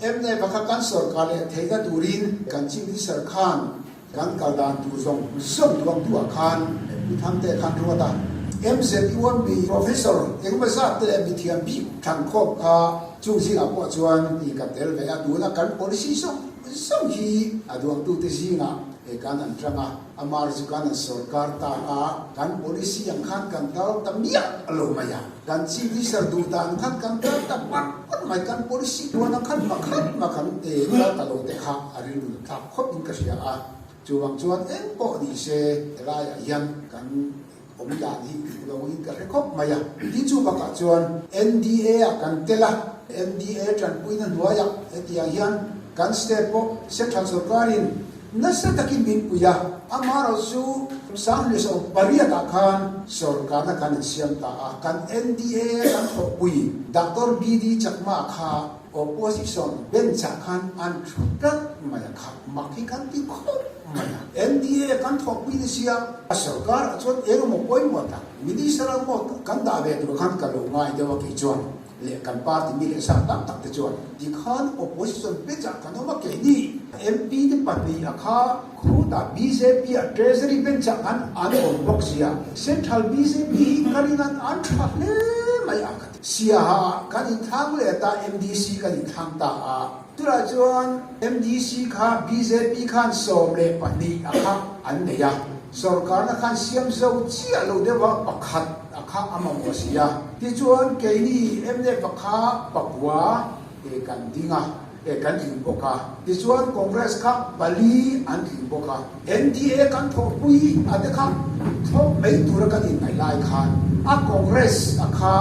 Mnf a kha kan sawrkar leh theihna turin kan Chief Minister khan kan kal dan tur zawng zawng duang duah khan Pu Thangte khan ruat a. MZUMB Professor engemaw zat te leh mithiam bik thlankhawm kha chung zingah pawh chuan i ka tel ve a, tuna kan policy zawng zawng hi a duangtute zingah kan an tang a. Amar chu kan an sawrkar ta a, kan policy ang khan kan kal ta miah lo mai a. Kan Chief Minister duh dan khan kan kal ta pat pat mai, kan policy tuan ang khan pakhat mah kan kal ta lo te kha a rilru thlak khawp in ka hria a. Chuvang chuan eng pawh ni se helaiah hian kan awm dan hi dik lo in ka hre khawp mai a. Tin chu bakah chuan NDA ah kan tel a, NDA tanpuina hnuaiah hetiang hian kan state pawh central sawrkarin Nasa takin min pui a, amaherawh chu 2008 ah khan sawrkarna kan in siam ta a, kan NDA kan thawhpui Doctor BD Chakma kha opposition bench ah khan an thu tlat mai a, kha mak hi kan ti khawp mai a, NDA kan thawhpui ni sia, sawrkar ah chuan engemaw pawimawh tak minister ah maw kan dah ve tur khan ka lo ngai deuh a kei chuan. Leh kan party mi leh sa tam tak te chuan tikhan opposition bench ah kan awm a keini MP te pahnih a kha khutah bjp ah treasury bench ah khan an awm bawk sia central bjp hi ka rin an an tha hle mai a ka ti. Siaha ah kan inthlang leh ta MDC kan inthlang ta a tunah chuan MDC kha bjp khan 12 a kha an nei a sorkarna khan siam zo chiah lo deuh a pakhat a kha a mamawh si a. Tichuan, keini mnf a kha pakua e kan ding a, e kan tling bawk a. Tichuan, Congress kha pali an tling bawk a. NDA kan thawhpui a te kha thlawp mai tura kan inngaih lai khan a Congress a kha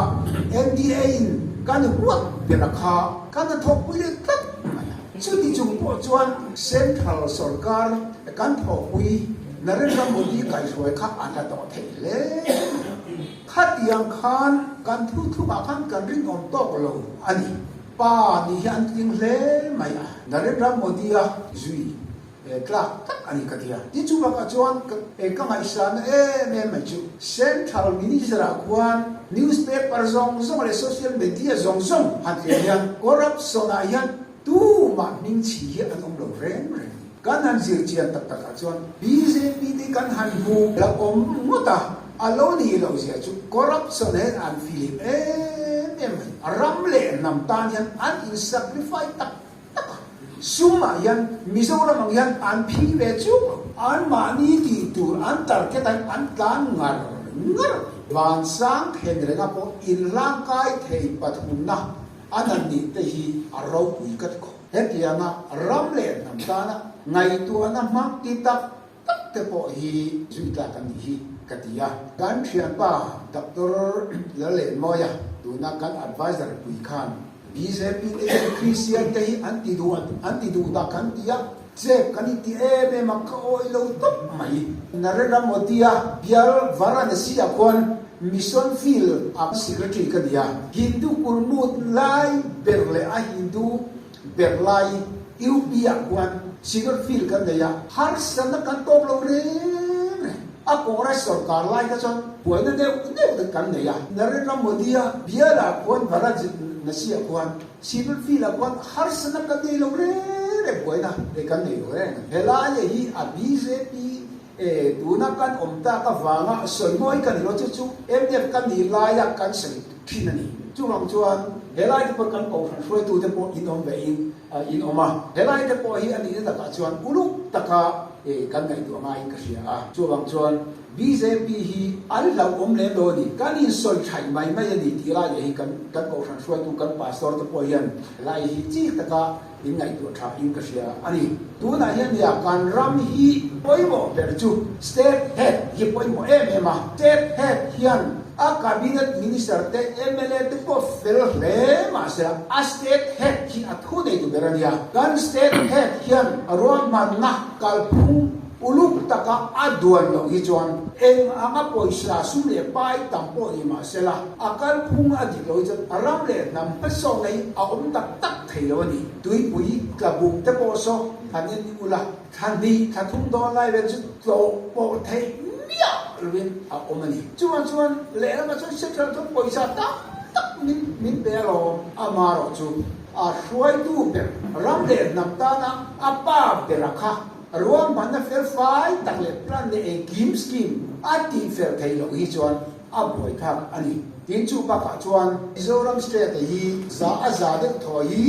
NDA in kan huat ber a kha kan a thawhpui leh tlat mai a. Chuti chung pawh chuan Central sorkar kan thawhpui Narendra Modi kaihhruai kha a hla tawh theih hle mai. Khatiang khan kan thu thumah khan kan rinawm tawk lo a ni. Pa nih hi an tling hle mai a, Narendra Modi-a zui tlak tak a ni ka ti a. Tin chu bakah chuan ka ngaihsanna em em mai chu Central Minister-ah khuan newspaper zawng zawng leh social media zawng zawng han thleng hian corruption-ah hian tumah hmingchhi hi an awm lo reng reng. Kan han zir chian tak takah chuan bjp te kan han hmu la awm ngawt a, a lo nih loh zia chu corruption hian an fihlim em em mai. Ram leh hnam tan hian an in sacrifice tak tak a, sumah hian Mizoram ang hian an phi ve chuk lo. An mahni tih tur an target ah hian an tlan ngar ngar. Vansang then renga pawh inhlangkai thei pathumna an han nih te hi a ropui ka ti khawp. Hetianga ram leh hnam tana ngaihtuahna hmang ti tak tak te pawh hi zui tlak a nih hi ka ti a. Kan thianpa Doctor Lallenmawia tuna kan adviser pui khan bjp te hian Kristian te hi an ti duh an ti duh dak an ti a, chep kan inti em em a, ka awih lo tawp mai. Narendra Modi-a bial Varanasi ah khuan Mission Field a Secretary ka ni a, Hindu kulmut lai ber leh a Hindu ber lai UP ah khuan Single Field kan nei a, harsatna kan tawk lo reng reng. A Congress sorkar lai kha chuan buaina deuh deuh te kan nei a, Narendra Modi a bial ah khuan Varanasi ah khuan Civil Field ah khuan harsatna kan nei lo reng reng buaina kan nei lo reng. Helai hi a bjp E, tuna kan awm tak avanga sawi mawi ka ni lo, chu chu mnf ka nih laia kan sawi thin a ni. Chuvang chuan helai te pawh kan kohhran hruaitu te pawh in awm ve in in awm a, helai te pawh hi a nihna takah chuan uluk taka kan ngaihtuah ngaiin ka hria a. Chuvang chuan bjp hi an hlauhawm lem lo a ni, kan insawi thaih mai mai a ni tih lai leh hi kan kan kohhran hruaitu kan pastor te pawh hian helai hi chik taka In ngaihtuah tha in ka hria a ni. Tunah hian nia kan ram hi pawimawh ber chu State Head hi pawimawh em em a. State Head hian a Cabinet Minister te, mla te pawh fel hle mahse a State Head hi a thu neitu ber a nia. Kan State Head hian ruahmanna kalphung uluk taka a duan loh hi chuan eng anga pawisa sum leh pai tam pawh ni mahsela a kalphung a dik loh hi chuan ram leh hnam hmasawnna hi a awm tak tak thei lo a ni. Tuipui tlabung te pawh saw han en ula, thla hnih thla thum dawn lai vel chu tlawh pawh theih miah lovin a awm a ni. Chuvang chuan lehlamah chuan central chuan pawisa tam tak min min pe alawm, amaherawh chu. A hruaitu ber ram leh hnam tana a pa bera kha ruahmanna fel fai tak leh plan leh engkim scheme a tihfel theih loh hi chuan a buaithlak a ni. Tin chu bakah chuan Mizoram state hi za a za deuh thaw hi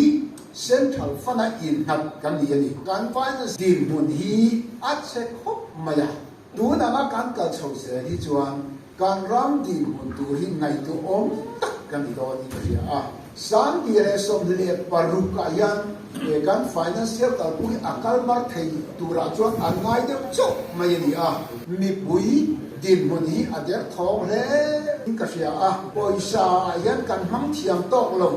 Central fund-a innghat kan ni a ni. Kan finance dinhmun hi a chhe khawp mai a. Tun anga kan kal chho zel hi chuan kan ram dinhmun tur hi ngaihtuahawm tak kan ni dawn in ka hria a. 2016 ah hian he kan financial kalpui a kal mar thei turah chuan an ngai deuh chauh mai a ni a. Mipui dinhmun hi a derthawng hle in ka hria a, pawisa ah hian kan hmang thiam tawk lo.